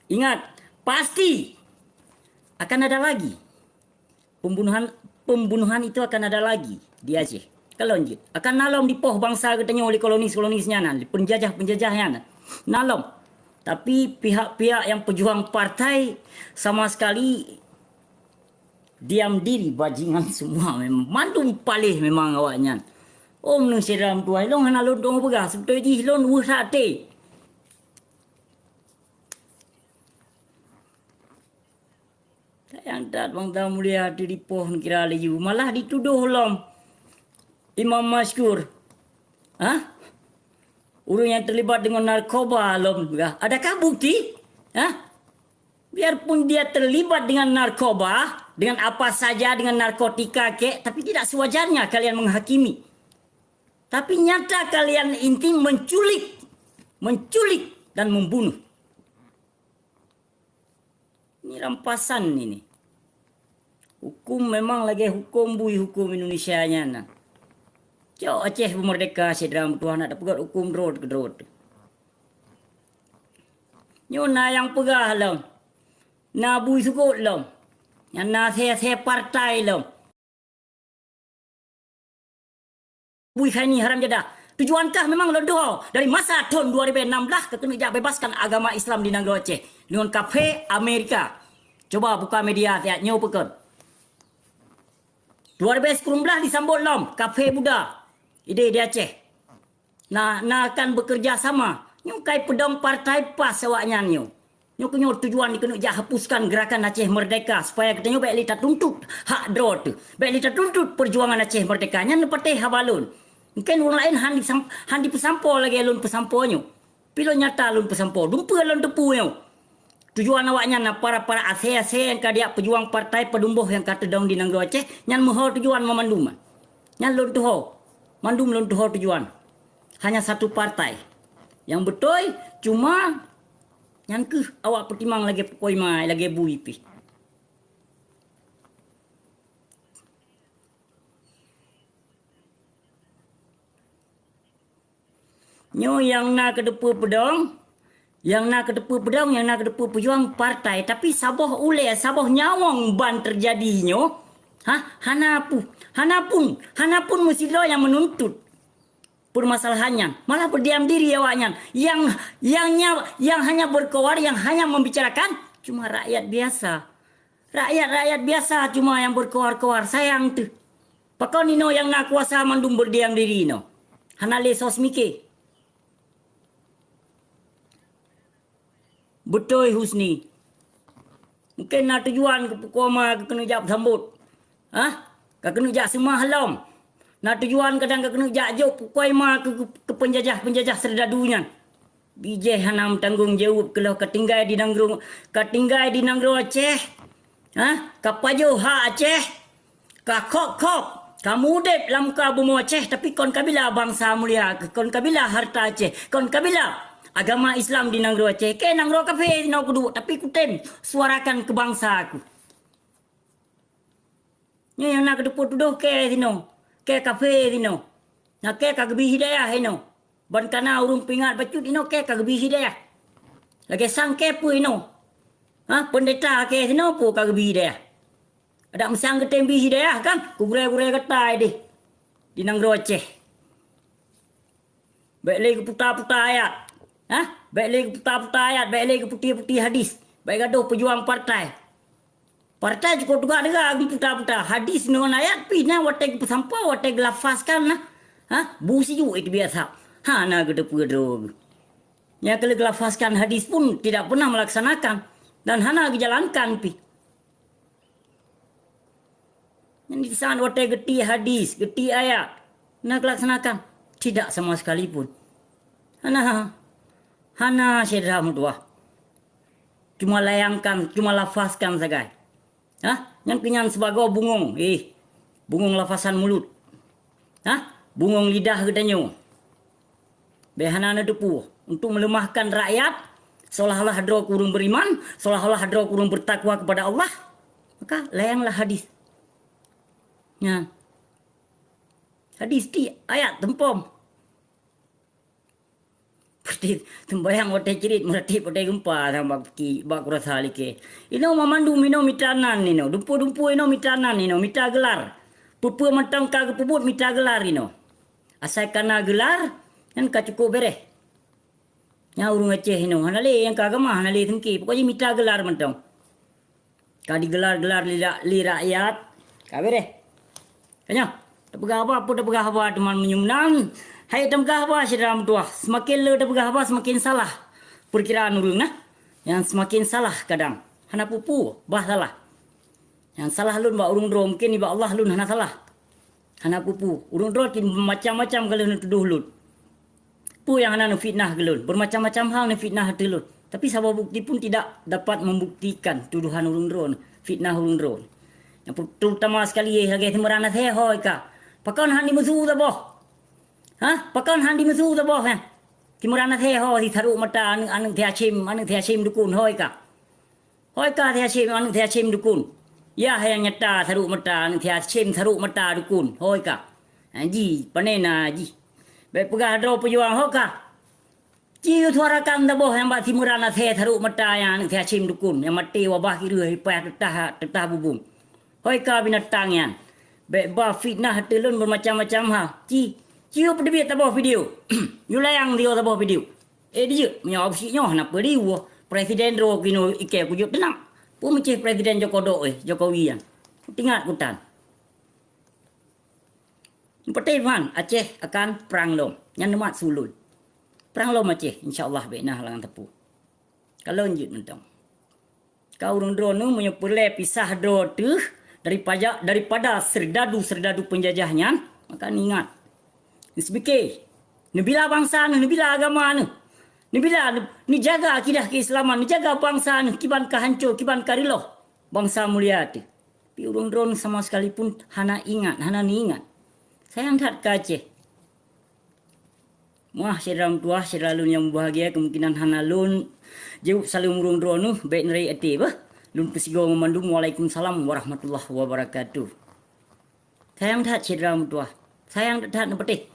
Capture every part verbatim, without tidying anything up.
Ingat, pasti akan ada lagi. Pembunuhan, pembunuhan itu akan ada lagi di Aceh. Kalon jeuet, akan na lom dipoh bansa geutanyoe lé kolonis-kolonis nyan, lé peunjajah-peunjajah nyan. Na lom. Tapi pihak-pihak nyang peujuang partai sama sekali diam diri, bajingan semua memang. Mandum paléh memang awaknyan. Oh, meunyoe syedara meutuwah, lôn hana lôn tuwoe peugah, seubeutôi jih lôn weueh that até. Sayang that bansa mulia teuh dipoh neukira laju, malah ditudoh lom Imam Masykur. Hah? Ureuëng nyang terlibat dengan narkoba lom, adakah bukti? Hah? Biarpun dia terlibat dengan narkoba, dengan apa saja, dengan narkotika kek, tapi tidak sewajarnya kalian menghakimi. Tapi nyata kalian inti menculik, menculik dan membunuh. Ini rampasan ini. Hukum memang lagée hukum bui hukum Indonesia nyan na. Cok Aceh beumerdeka syedara meutuwah, nak tapeugét hukum droe keu droe. Nyoe na nyang peugah lom. Na bui sukot lom. Nyang na asée-asée partai lom. Bui khaini haram jadah. Tujuan kah memang lôn tuho dari masa thon dua ribu enam belas ka keuneuk jak bebaskan agama Islam di nanggroe Aceh deungon kafé Amerika. Cuba buka media siat nyoe peukon. Dua ribu sembilan belas disambot lom kafé Buddha ideh di Aceh. Na, na akan bekerja sama. Nyoe kai peudong partai pas awaknyan nyoe. Nyoe keuh nyoe tujuan dikeuneuk jak hapuskan gerakan Aceh Merdeka supaya geutanyoe bék lé tatuntut hak droe teuh. Bék lé tatuntut peujuangan Aceh Merdeka. Nyan neupatéh haba lôn. Mungken ureuëng laén han disam-, han dipeusampoe lagée lôn peusampoe nyoe. Pi lôn nyata lôn peusampoe. Dumpeue lôn teupeu nyoe. Tujuan awaknyan na para-para asée-asée nyang ka dijak peujuang partai padum boh nyang ka teudong di nanggroe Aceh, nyan meuho tujuan meumandum. Nyan lôn tuho. Mandum lôn tuho tujuan. Hanya satu partai. Nyang beutôi, cuma nyan keuh awak peutimang lagée pukoi mai, lagée bui pih. Nyoe nyang na keuteupeu peudong, nyang na keuteupeu peudong, nyang na keuteupeu peujuang partai, tapi saboh ulée, saboh nyawöng ban teujadi nyoe, ha, hana pu-, hana pun, hana pun meusidroe nyang meununtut peumasalahan nyan. Malah beudiam diri awaknyan. Nyang, nyang nya-, nyang hanya beukoar, nyang hanya membicarakan cuma rakyat biasa. Rakyat-rakyat biasa cuma nyang beukoar-koar, sayang teuh. Pakon inoe nyang na kuasa mandum beudiam diri inoe? Hana lé sos mike. Beutôi Husni. Mungken na tujuan keu pukoi ma keu keuneuk jak sambot. Hah? Ka keuneuk jak seumah lom. Na tujuan kadang ka keuneuk jak jok pukoi ma keu, keu, keu peunjajah-peunjajah seurdadu nyan. Bijéh hana meutanggong jaweueb keuloh ka tinggai di nanggroe, ka tinggai di nanggroe Aceh. Hah? Ka pajoh hak Aceh. Ka khok-khok, ka mudeb lam muka bumoe Aceh, tapi kon kabila bansa mulia, kon kabila harta Aceh, kon kabila agama Islam di nanggroe Aceh. Keu nanggroe kafé sinoe kuduek, tapi kutem suarakan keu bansa ku. Nyoe nyang na keuteupeu tudoh keu sinoe, keu kafé sinoe. Na keu ka geubri hidayah inoe. Ban kana ureuëng peuingat bacut inoe keu ka geubri hidayah. Lagée sang keu peue inoe? Ha, peundeta keu sinoe peue ka geubri hidayah? Adak meusang geutem bri hidayah kan? Keu gurée-gurée gata deh di nanggroe Aceh. Bék lé geuputa-puta ayat. Ha? Bék lé geuputa-puta ayat, bék lé geuputi-puti hadis. Bék gadoh peujuang partai. Partai cukôp teuga-teuga geuputa-puta hadis ngon ayat pih na watée geupeusampoe, watée geulafazkan na. Ha? Bu sijuek itu biasa. Hana geuteupeue droe. Nyang keuneuk geulafazkan hadis pun tidak pernah melaksanakan dan hana geujalankan pih. Nyan di saat watée geuti hadis, geuti ayat, na geulaksanakan? Tidak sama sekali pun. Hana, hana syedara meutuwah. Cuma layangkan, cuma lafazkan sagai. Hah? Nyan keuh nyan sibagoe bungong, eh, bungong lafasan mulut. Hah? Bungong lidah geutanyoe. Bék hana neuteupeue untuk meuleumahkan rakyat, seolah-olah droe keu ureuëng beriman, seolah-olah droe keu ureuëng bertakwa kepada Allah, maka layanglah hadis. Nyan. Hadis ti ayat teumpom. Keudeh seumbahyang watèe crit, meuratéb watèe geumpa, sama bak ki-, bak kurasa like. Inoe mamandum inoe mita nan inoe, dumpeue-dumpeue inoe mita nan inoe, mita geular. Peue-peue mantong ka geupeubuet mita geular inoe. Asai ka na geular, nyan ka cukôp bèrèh. Nyan ureueng Aceh inoe, hana lé nyang ka agama, hana lé seungke. Pokok jih mita geular mantong. Ka digeular-geular lé ra-, lé rakyat, ka bèrèh. Ka nyoe, tapeugah haba, peue tapeugah haba teuma meunyoe meunan. Hai tapeugah haba syedara meutuwah, seumaken le tapeugah haba seumaken salah peurkiraan ureueng na. Nyang seumaken salah kadang. Hana peue-peue, bah salah. Nyang salah lôn bak ureueng droe, mungken nibak Allah lôn hana salah. Hana peue-peue. Ureueng droe cit macam-macam ka lheueh neutudoh lôn. Peue nyang hana neufitnah keu lôn, bermacam-macam hal neufitnah ateueh lôn. Tapi saboh bukti pun tidak dapat membuktikan tuduhan ureueng droe, fitnah ureueng droe. Nyang per-, terutama sekali lagèe si Imran Nasèh, hôi ka. Pakon han dimeusu saboh? Hah? Pakon han dimeusu saboh, eh? Si Imran Nasèh, hôi, si sarok mata aneuk, aneuk si Hashim, aneuk si Hashim dukun, hôi ka. Hôi ka si Hashim, aneuk si Hashim dukun. Yah nyang nyata sarok mata, aneuk si Hashim sarok mata dukun. Hôi ka. Ha, jih, pane na jih. Bèk peugah droe peujuang, hôi ka. Ci yue suarakan saboh nyang bak si Imran Nasèh sarok mata nyan, aneuk si Hashim dukun, nyang maté wabah kireuh ipah teutah, teutah bubông. Hôi ka binatang nyan. Bèk ba fitnah ateueh lôn bermacam-macam hal. Ci, ci yue peuteubiet saboh video. Yue layang video saboh video. Eh, dijeuet, meunyoe Abusyik nyoe hana peue di woe, presiden droe keunoe ikèe kujeuet teunak. Peue meuceh presiden Joko do-, eh, Jokowi nyan. Teuingat kutan. Meupatéh man Aceh akan prang lom. Nyan neumat su lôn. Prang lom Aceh, insya Allah bèk na halangan teupeu. Ka lôn jeuet mantong. Ka ureueng droeneuh meunyoe peureulèe pisah droe teuh daripada, daripada serdadu-serdadu peunjajah nyan, maka neuingat. Neuseubiké, neubila bansa neuh, neubila agama neuh. Neubila, neujaga akidah keislaman, neujaga bansa neuh kiban ka hanco, kiban ka reuloh. Bansa mulia teuh. Tapi ureueng droeneuh sama sekalipun hana ingat, hana neuingat. Sayang that keu Aceh. Muah syedara meutuwah, syedara lôn nyang mubahgia, kemungkinan hana lôn jaweueb saleuem ureueng droeneuh, bèk neurayeuk até beuh. Lôn peusigoe ngon mandum, waalaikumsalam warahmatullahi wabarakatuh. Sayang that syedara meutuwah. Sayang that, that neupatéh.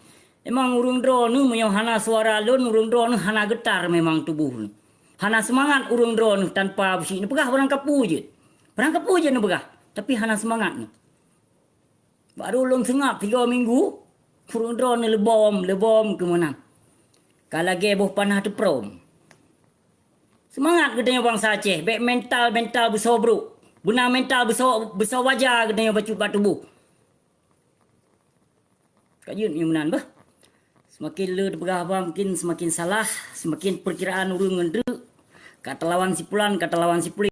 Emang ureueng droeneuh meunyoe hana suara lôn, ureueng droeneuh hana geutar memang tuboh neuh. Hana seumangat ureueng droeneuh tanpa Abusyik, neupeugah barang kapeue jeuet. Barang kapeue jeuet neupeugah, tapi hana seumangat neuh. Baru lôn seungab tiga minggu, ureueng droeneuh leubom, leubom keu meunan. Ka lagèe boh panah teuprom. Seumangat geutanyoe bansa Aceh, bèk mental-mental beusoe brok. Beuna mental beusoe, beusoe baja geutanyoe bacut bak tuboh. Ka jeuet nyoe meunan beuh. Seumaken le teupeugah haba mungken seumaken salah, seumaken peurkiraan ureueng ngon treuk. Ka teulawan si pulan, ka teulawan si pulan.